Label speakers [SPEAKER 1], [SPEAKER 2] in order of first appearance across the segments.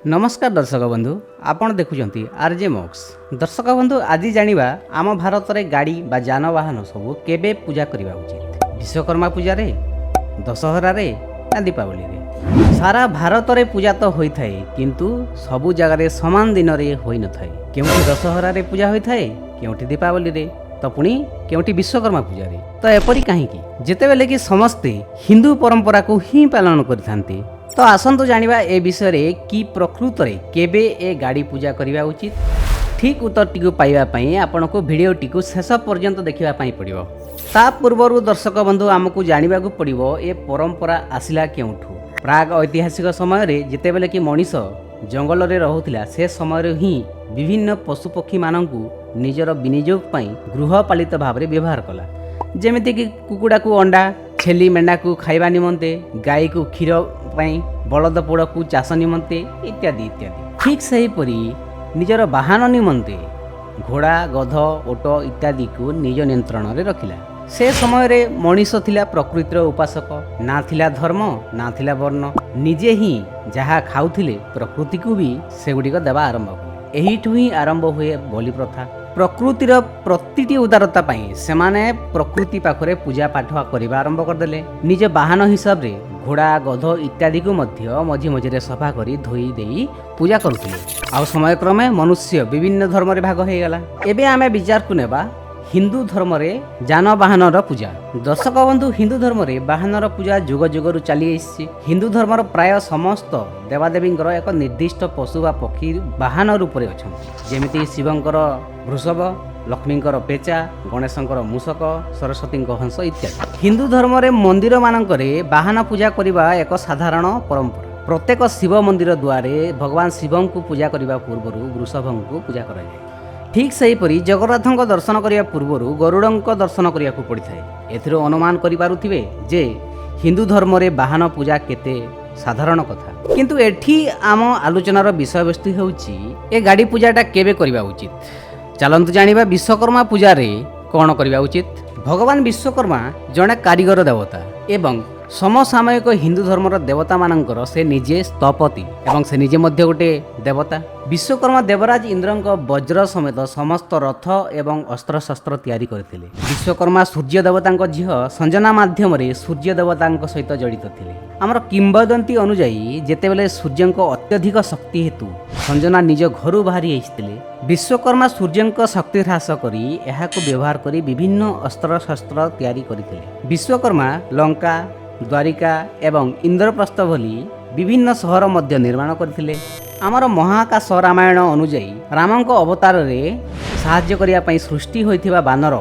[SPEAKER 1] ନମସ୍କାର ଦର୍ଶକ ବନ୍ଧୁ, ଆପଣ ଦେଖୁଛନ୍ତି ଆର୍ ଜେ ମକ୍ସ। ଦର୍ଶକ ବନ୍ଧୁ, ଆଜି ଜାଣିବା ଆମ ଭାରତରେ ଗାଡ଼ି ବା ଯାନବାହନ ସବୁ କେବେ ପୂଜା କରିବା ଉଚିତ। ବିଶ୍ୱକର୍ମା ପୂଜାରେ, ଦଶହରାରେ ନା ଦୀପାବଳିରେ? ସାରା ଭାରତରେ ପୂଜା ତ ହୋଇଥାଏ, କିନ୍ତୁ ସବୁ ଜାଗାରେ ସମାନ ଦିନରେ ହୋଇନଥାଏ। କେଉଁଠି ଦଶହରାରେ ପୂଜା ହୋଇଥାଏ, କେଉଁଠି ଦୀପାବଳିରେ, ତ ପୁଣି କେଉଁଠି ବିଶ୍ୱକର୍ମା ପୂଜାରେ। ତ ଏପରି କାହିଁକି, ଯେତେବେଳେ କି ସମସ୍ତେ ହିନ୍ଦୁ ପରମ୍ପରାକୁ ହିଁ ପାଳନ କରିଥାନ୍ତି? ତ ଆସନ୍ତୁ ଜାଣିବା ଏ ବିଷୟରେ କି ପ୍ରକୃତରେ କେବେ ଏ ଗାଡ଼ି ପୂଜା କରିବା ଉଚିତ। ଠିକ୍ ଉତ୍ତରଟିକୁ ପାଇବା ପାଇଁ ଆପଣଙ୍କୁ ଭିଡ଼ିଓଟିକୁ ଶେଷ ପର୍ଯ୍ୟନ୍ତ ଦେଖିବା ପାଇଁ ପଡ଼ିବ। ତା ପୂର୍ବରୁ ଦର୍ଶକ ବନ୍ଧୁ, ଆମକୁ ଜାଣିବାକୁ ପଡ଼ିବ ଏ ପରମ୍ପରା ଆସିଲା କେଉଁଠୁ। ପ୍ରାଗ ଐତିହାସିକ ସମୟରେ ଯେତେବେଳେ କି ମଣିଷ ଜଙ୍ଗଲରେ ରହୁଥିଲା, ସେ ସମୟରେ ହିଁ ବିଭିନ୍ନ ପଶୁପକ୍ଷୀମାନଙ୍କୁ ନିଜର ବିନିଯୋଗ ପାଇଁ ଗୃହପାଳିତ ଭାବରେ ବ୍ୟବହାର କଲା। ଯେମିତିକି କୁକୁଡ଼ାକୁ ଅଣ୍ଡା, ଛେଳି ମେଣ୍ଢାକୁ ଖାଇବା ନିମନ୍ତେ, ଗାଈକୁ କ୍ଷୀର ପାଇଁ, ବଳଦ ପୋଡ଼କୁ ଚାଷ ନିମନ୍ତେ ଇତ୍ୟାଦି ଇତ୍ୟାଦି। ଠିକ୍ ସେହିପରି ନିଜର ବାହନ ନିମନ୍ତେ ଘୋଡ଼ା, ଗଧ, ଓଟ ଇତ୍ୟାଦିକୁ ନିଜ ନିୟନ୍ତ୍ରଣରେ ରଖିଲା। ସେ ସମୟରେ ମଣିଷ ଥିଲା ପ୍ରକୃତିର ଉପାସକ। ନା ଥିଲା ଧର୍ମ, ନା ଥିଲା ବର୍ଣ୍ଣ। ନିଜେ ହିଁ ଯାହା ଖାଉଥିଲେ, ପ୍ରକୃତିକୁ ବି ସେଗୁଡ଼ିକ ଦେବା ଆରମ୍ଭ କଲେ। ଏହିଠୁ ହିଁ ଆରମ୍ଭ ହୁଏ ବଳି ପ୍ରଥା। ପ୍ରକୃତିର ପ୍ରତିଟି ଉଦାରତା ପାଇଁ ସେମାନେ ପ୍ରକୃତି ପାଖରେ ପୂଜା ପାଠ କରିବା ଆରମ୍ଭ କରିଦେଲେ। ନିଜ ବାହନ ହିସାବରେ ଘୋଡ଼ା, ଗଧ ଇତ୍ୟାଦିକୁ ମଧ୍ୟ ମଝି ମଝିରେ ସଫା କରି ଧୋଇ ଦେଇ ପୂଜା କରୁଥିଲେ। ଆଉ ସମୟକ୍ରମେ ମନୁଷ୍ୟ ବିଭିନ୍ନ ଧର୍ମରେ ଭାଗ ହେଇଗଲା। ଏବେ ଆମେ ବିଚାରକୁ ନେବା ହିନ୍ଦୁ ଧର୍ମରେ ଯାନବାହନର ପୂଜା। ଦର୍ଶକ ବନ୍ଧୁ, ହିନ୍ଦୁ ଧର୍ମରେ ବାହନର ପୂଜା ଯୁଗ ଯୁଗରୁ ଚାଲି ଆସିଛି। ହିନ୍ଦୁ ଧର୍ମର ପ୍ରାୟ ସମସ୍ତ ଦେବାଦେବୀଙ୍କର ଏକ ନିର୍ଦ୍ଦିଷ୍ଟ ପଶୁ ବା ପକ୍ଷୀ ବାହନ ରୂପରେ ଅଛନ୍ତି। ଯେମିତି ଶିବଙ୍କର ବୃଷଭ, ଲକ୍ଷ୍ମୀଙ୍କର ପେଚା, ଗଣେଶଙ୍କର ମୂଷକ, ସରସ୍ୱତୀଙ୍କ ହଂସ ଇତ୍ୟାଦି। ହିନ୍ଦୁ ଧର୍ମରେ ମନ୍ଦିରମାନଙ୍କରେ ବାହନ ପୂଜା କରିବା ଏକ ସାଧାରଣ ପରମ୍ପରା। ପ୍ରତ୍ୟେକ ଶିବ ମନ୍ଦିର ଦ୍ୱାରେ ଭଗବାନ ଶିବଙ୍କୁ ପୂଜା କରିବା ପୂର୍ବରୁ ବୃଷଭଙ୍କୁ ପୂଜା କରାଯାଏ। ଠିକ୍ ସେହିପରି ଜଗନ୍ନାଥଙ୍କ ଦର୍ଶନ କରିବା ପୂର୍ବରୁ ଗରୁଡ଼ଙ୍କ ଦର୍ଶନ କରିବାକୁ ପଡ଼ିଥାଏ। ଏଥିରୁ ଅନୁମାନ କରିପାରୁଥିବେ ଯେ ହିନ୍ଦୁ ଧର୍ମରେ ବାହନ ପୂଜା କେତେ ସାଧାରଣ କଥା। କିନ୍ତୁ ଏଠି ଆମ ଆଲୋଚନାର ବିଷୟବସ୍ତୁ ହେଉଛି ଏ ଗାଡ଼ି ପୂଜାଟା କେବେ କରିବା ଉଚିତ। ଚାଲନ୍ତୁ ଜାଣିବା ବିଶ୍ୱକର୍ମା ପୂଜାରେ କ'ଣ କରିବା ଉଚିତ। ଭଗବାନ ବିଶ୍ୱକର୍ମା ଜଣେ କାରିଗର ଦେବତା ଏବଂ ସମସାମୟିକ ହିନ୍ଦୁ ଧର୍ମର ଦେବତାମାନଙ୍କର ସେ ନିଜେ ସ୍ଥପତି ଏବଂ ସେ ନିଜେ ମଧ୍ୟ ଗୋଟେ ଦେବତା। ବିଶ୍ୱକର୍ମା ଦେବରାଜ ଇନ୍ଦ୍ରଙ୍କ ବଜ୍ର ସମେତ ସମସ୍ତ ରଥ ଏବଂ ଅସ୍ତ୍ରଶସ୍ତ୍ର ତିଆରି କରିଥିଲେ। ବିଶ୍ୱକର୍ମା ସୂର୍ଯ୍ୟ ଦେବତାଙ୍କ ଝିଅ ସଞ୍ଜନା ମାଧ୍ୟମରେ ସୂର୍ଯ୍ୟ ଦେବତାଙ୍କ ସହିତ ଜଡ଼ିତ ଥିଲେ। ଆମର କିମ୍ବଦନ୍ତୀ ଅନୁଯାୟୀ, ଯେତେବେଳେ ସୂର୍ଯ୍ୟଙ୍କ ଅତ୍ୟଧିକ ଶକ୍ତି ହେତୁ ସଞ୍ଜନା ନିଜ ଘରୁ ବାହାରି ଆସିଥିଲେ, ବିଶ୍ୱକର୍ମା ସୂର୍ଯ୍ୟଙ୍କ ଶକ୍ତି ହ୍ରାସ କରି ଏହାକୁ ବ୍ୟବହାର କରି ବିଭିନ୍ନ ଅସ୍ତ୍ରଶସ୍ତ୍ର ତିଆରି କରିଥିଲେ। ବିଶ୍ୱକର୍ମା ଲଙ୍କା, ଦ୍ୱାରିକା ଏବଂ ଇନ୍ଦ୍ରପ୍ରସ୍ଥ ଭଳି ବିଭିନ୍ନ ସହର ମଧ୍ୟ ନିର୍ମାଣ କରିଥିଲେ। ଆମର ମହାକାଶ ରାମାୟଣ ଅନୁଯାୟୀ, ରାମଙ୍କ ଅବତାରରେ ସାହାଯ୍ୟ କରିବା ପାଇଁ ସୃଷ୍ଟି ହୋଇଥିବା ବାନର,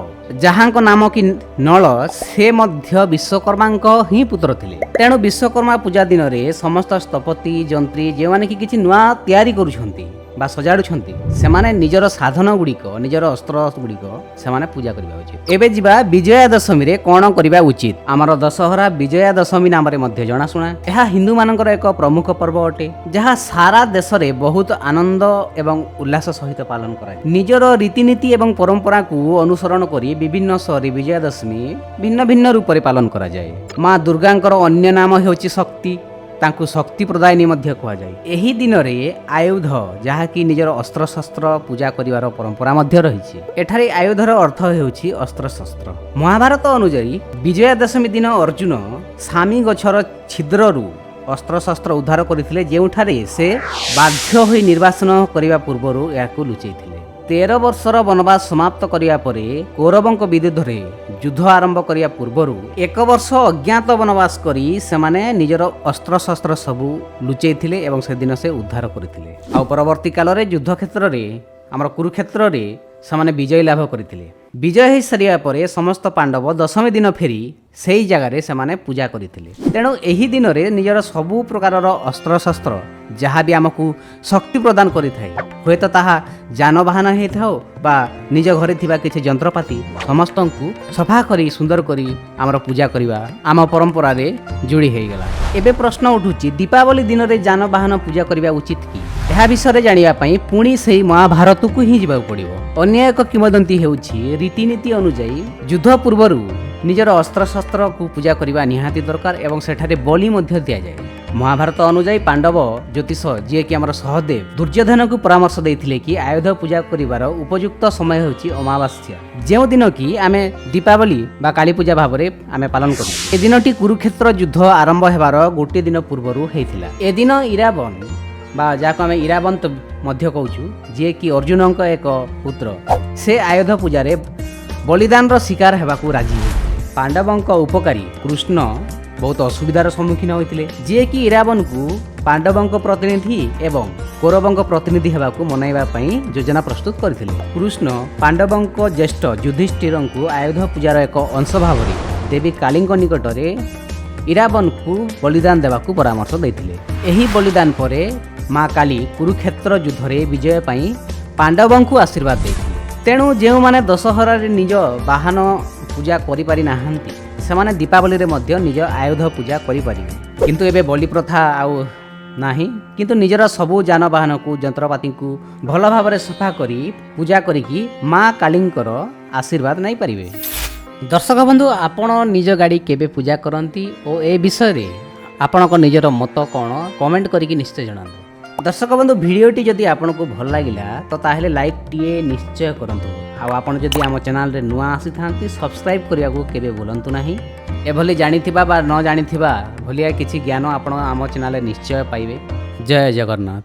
[SPEAKER 1] ଯାହାଙ୍କ ନାମ କି ନଳ, ସେ ମଧ୍ୟ ବିଶ୍ୱକର୍ମାଙ୍କ ହିଁ ପୁତ୍ର ଥିଲେ। ତେଣୁ ବିଶ୍ୱକର୍ମା ପୂଜା ଦିନରେ ସମସ୍ତ ସ୍ଥପତି, ଯନ୍ତ୍ରୀ, ଯେଉଁମାନେ କି କିଛି ନୂଆ ତିଆରି କରୁଛନ୍ତି ବା ସଜାଡ଼ୁଛନ୍ତି, ସେମାନେ ନିଜର ସାଧନ ଗୁଡ଼ିକ, ନିଜର ଅସ୍ତ୍ର ଗୁଡ଼ିକ ସେମାନେ ପୂଜା କରିବା ଉଚିତ। ଏବେ ଯିବା ବିଜୟା ଦଶମୀରେ କ'ଣ କରିବା ଉଚିତ। ଆମର ଦଶହରା ବିଜୟା ଦଶମୀ ନାମରେ ମଧ୍ୟ ଜଣାଶୁଣା। ଏହା ହିନ୍ଦୁମାନଙ୍କର ଏକ ପ୍ରମୁଖ ପର୍ବ ଅଟେ, ଯାହା ସାରା ଦେଶରେ ବହୁତ ଆନନ୍ଦ ଏବଂ ଉଲ୍ଲାସ ସହିତ ପାଳନ କରାଯାଏ। ନିଜର ରୀତିନୀତି ଏବଂ ପରମ୍ପରାକୁ ଅନୁସରଣ କରି ବିଭିନ୍ନ ସହରରେ ବିଜୟା ଦଶମୀ ଭିନ୍ନ ଭିନ୍ନ ରୂପରେ ପାଳନ କରାଯାଏ। ମା ଦୁର୍ଗାଙ୍କର ଅନ୍ୟ ନାମ ହେଉଛି ଶକ୍ତି। ତାଙ୍କୁ ଶକ୍ତି ପ୍ରଦାୟିନୀ ମଧ୍ୟ କୁହାଯାଏ। ଏହି ଦିନରେ ଆୟୁଧ, ଯାହାକି ନିଜର ଅସ୍ତ୍ରଶସ୍ତ୍ର ପୂଜା କରିବାର ପରମ୍ପରା ମଧ୍ୟ ରହିଛି। ଏଠାରେ ଆୟୁଧର ଅର୍ଥ ହେଉଛି ଅସ୍ତ୍ରଶସ୍ତ୍ର। ମହାଭାରତ ଅନୁଯାୟୀ, ବିଜୟା ଦଶମୀ ଦିନ ଅର୍ଜୁନ ଶାମି ଗଛର ଛିଦ୍ରରୁ ଅସ୍ତ୍ରଶସ୍ତ୍ର ଉଦ୍ଧାର କରିଥିଲେ, ଯେଉଁଠାରେ ସେ ବାଧ୍ୟ ହୋଇ ନିର୍ବାସନ କରିବା ପୂର୍ବରୁ ଏହାକୁ ଲୁଚେଇଥିଲେ। 13 ବର୍ଷର ବନବାସ ସମାପ୍ତ କରିବା ପରେ କୌରବଙ୍କ ବିରୁଦ୍ଧରେ ଯୁଦ୍ଧ ଆରମ୍ଭ କରିବା ପୂର୍ବରୁ ଏକ ବର୍ଷ ଅଜ୍ଞାତ ବନବାସ କରି ସେମାନେ ନିଜର ଅସ୍ତ୍ରଶସ୍ତ୍ର ସବୁ ଲୁଚେଇଥିଲେ ଏବଂ ସେଦିନ ସେ ଉଦ୍ଧାର କରିଥିଲେ। ଆଉ ପରବର୍ତ୍ତୀ କାଳରେ ଯୁଦ୍ଧ କ୍ଷେତ୍ରରେ, ଆମର କୁରୁକ୍ଷେତ୍ରରେ ସେମାନେ ବିଜୟ ଲାଭ କରିଥିଲେ। ବିଜୟ ହୋଇସାରିବା ପରେ ସମସ୍ତ ପାଣ୍ଡବ ଦଶମୀ ଦିନ ଫେରି ସେଇ ଜାଗାରେ ସେମାନେ ପୂଜା କରିଥିଲେ। ତେଣୁ ଏହି ଦିନରେ ନିଜର ସବୁ ପ୍ରକାରର ଅସ୍ତ୍ରଶସ୍ତ୍ର, ଯାହା ବି ଆମକୁ ଶକ୍ତି ପ୍ରଦାନ କରିଥାଏ, ହୁଏତ ତାହା ଯାନବାହନ ହେଇଥାଉ ବା ନିଜ ଘରେ ଥିବା କିଛି ଯନ୍ତ୍ରପାତି, ସମସ୍ତଙ୍କୁ ସଫା କରି ସୁନ୍ଦର କରି ଆମର ପୂଜା କରିବା ଆମ ପରମ୍ପରାରେ ଯୋଡ଼ି ହେଇଗଲା। ଏବେ ପ୍ରଶ୍ନ ଉଠୁଛି, ଦୀପାବଳି ଦିନରେ ଯାନବାହନ ପୂଜା କରିବା ଉଚିତ କି? ଏହା ବିଷୟରେ ଜାଣିବା ପାଇଁ ପୁଣି ସେଇ ମହାଭାରତକୁ ହିଁ ଯିବାକୁ ପଡ଼ିବ। ଅନ୍ୟ ଏକ କିମ୍ବଦନ୍ତୀ ହେଉଛି, ରୀତିନୀତି ଅନୁଯାୟୀ ଯୁଦ୍ଧ ପୂର୍ବରୁ ନିଜର ଅସ୍ତ୍ରଶସ୍ତ୍ରକୁ ପୂଜା କରିବା ନିହାତି ଦରକାର ଏବଂ ସେଠାରେ ବଳି ମଧ୍ୟ ଦିଆଯାଏ। ମହାଭାରତ ଅନୁଯାୟୀ ପାଣ୍ଡବ ଜ୍ୟୋତିଷ, ଯିଏକି ଆମର ସହଦେବ, ଦୁର୍ଯ୍ୟୋଧନକୁ ପରାମର୍ଶ ଦେଇଥିଲେ କି ଆୟୁଧ ପୂଜା କରିବାର ଉପଯୁକ୍ତ ସମୟ ହେଉଛି ଅମାବାସ୍ୟା, ଯେଉଁଦିନ କି ଆମେ ଦୀପାବଳି ବା କାଳୀ ପୂଜା ଭାବରେ ଆମେ ପାଳନ କରୁ। ଏ ଦିନଟି କୁରୁକ୍ଷେତ୍ର ଯୁଦ୍ଧ ଆରମ୍ଭ ହେବାର ଗୋଟିଏ ଦିନ ପୂର୍ବରୁ ହେଇଥିଲା। ଏଦିନ ଇରାବନ, ବା ଯାହାକୁ ଆମେ ଇରାବନ୍ତ ମଧ୍ୟ କହୁଛୁ, ଯିଏକି ଅର୍ଜୁନଙ୍କ ଏକ ପୁତ୍ର, ସେ ଆୟୁଧ ପୂଜାରେ ବଳିଦାନର ଶିକାର ହେବାକୁ ରାଜି ହୋଇଥିଲେ। ପାଣ୍ଡବଙ୍କ ଉପକାରୀ କୃଷ୍ଣ ବହୁତ ଅସୁବିଧାର ସମ୍ମୁଖୀନ ହୋଇଥିଲେ, ଯିଏକି ଇରାବନକୁ ପାଣ୍ଡବଙ୍କ ପ୍ରତିନିଧି ଏବଂ କୌରବଙ୍କ ପ୍ରତିନିଧି ହେବାକୁ ମନାଇବା ପାଇଁ ଯୋଜନା ପ୍ରସ୍ତୁତ କରିଥିଲେ। କୃଷ୍ଣ ପାଣ୍ଡବଙ୍କ ଜ୍ୟେଷ୍ଠ ଯୁଧିଷ୍ଠିରଙ୍କୁ ଆୟୁଧ ପୂଜାର ଏକ ଅଂଶ ଭାବରେ ଦେବୀ କାଳୀଙ୍କ ନିକଟରେ ଇରାବନକୁ ବଳିଦାନ ଦେବାକୁ ପରାମର୍ଶ ଦେଇଥିଲେ। ଏହି ବଳିଦାନ ପରେ ମା କାଳୀ କୁରୁକ୍ଷେତ୍ର ଯୁଦ୍ଧରେ ବିଜୟ ପାଇଁ ପାଣ୍ଡବଙ୍କୁ ଆଶୀର୍ବାଦ ଦେଇଥିଲେ। ତେଣୁ ଯେଉଁମାନେ ଦଶହରାରେ ନିଜ ବାହନ ପୂଜା କରିପାରି ନାହାନ୍ତି, ସେମାନେ ଦୀପାବଳିରେ ମଧ୍ୟ ନିଜ ଆୟୁଧ ପୂଜା କରିପାରିବେ। କିନ୍ତୁ ଏବେ ବଳି ପ୍ରଥା ଆଉ ନାହିଁ, କିନ୍ତୁ ନିଜର ସବୁ ଯାନବାହନକୁ, ଯନ୍ତ୍ରପାତିକୁ ଭଲ ଭାବରେ ସଫା କରି ପୂଜା କରିକି ମା କାଳୀଙ୍କର ଆଶୀର୍ବାଦ ନେଇପାରିବେ। ଦର୍ଶକ ବନ୍ଧୁ, ଆପଣ ନିଜ ଗାଡ଼ି କେବେ ପୂଜା କରନ୍ତି ଓ ଏ ବିଷୟରେ ଆପଣଙ୍କ ନିଜର ମତ କ'ଣ, କମେଣ୍ଟ କରିକି ନିଶ୍ଚୟ ଜଣାନ୍ତୁ। ଦର୍ଶକ ବନ୍ଧୁ, ଭିଡ଼ିଓଟି ଯଦି ଆପଣଙ୍କୁ ଭଲ ଲାଗିଲା ତ ତାହେଲେ ଲାଇକ୍ଟିଏ ନିଶ୍ଚୟ କରନ୍ତୁ। ଆଉ ଆପଣ ଯଦି ଆମ ଚ୍ୟାନେଲରେ ନୂଆ ଆସିଥାନ୍ତି, ସବସ୍କ୍ରାଇବ୍ କରିବାକୁ କେବେ ଭୁଲନ୍ତୁ ନାହିଁ। ଏଭଳି ଜାଣିଥିବା ବା ନ ଜାଣିଥିବା ଭଳିଆ କିଛି ଜ୍ଞାନ ଆପଣ ଆମ ଚ୍ୟାନେଲରେ ନିଶ୍ଚୟ ପାଇବେ। ଜୟ ଜଗନ୍ନାଥ।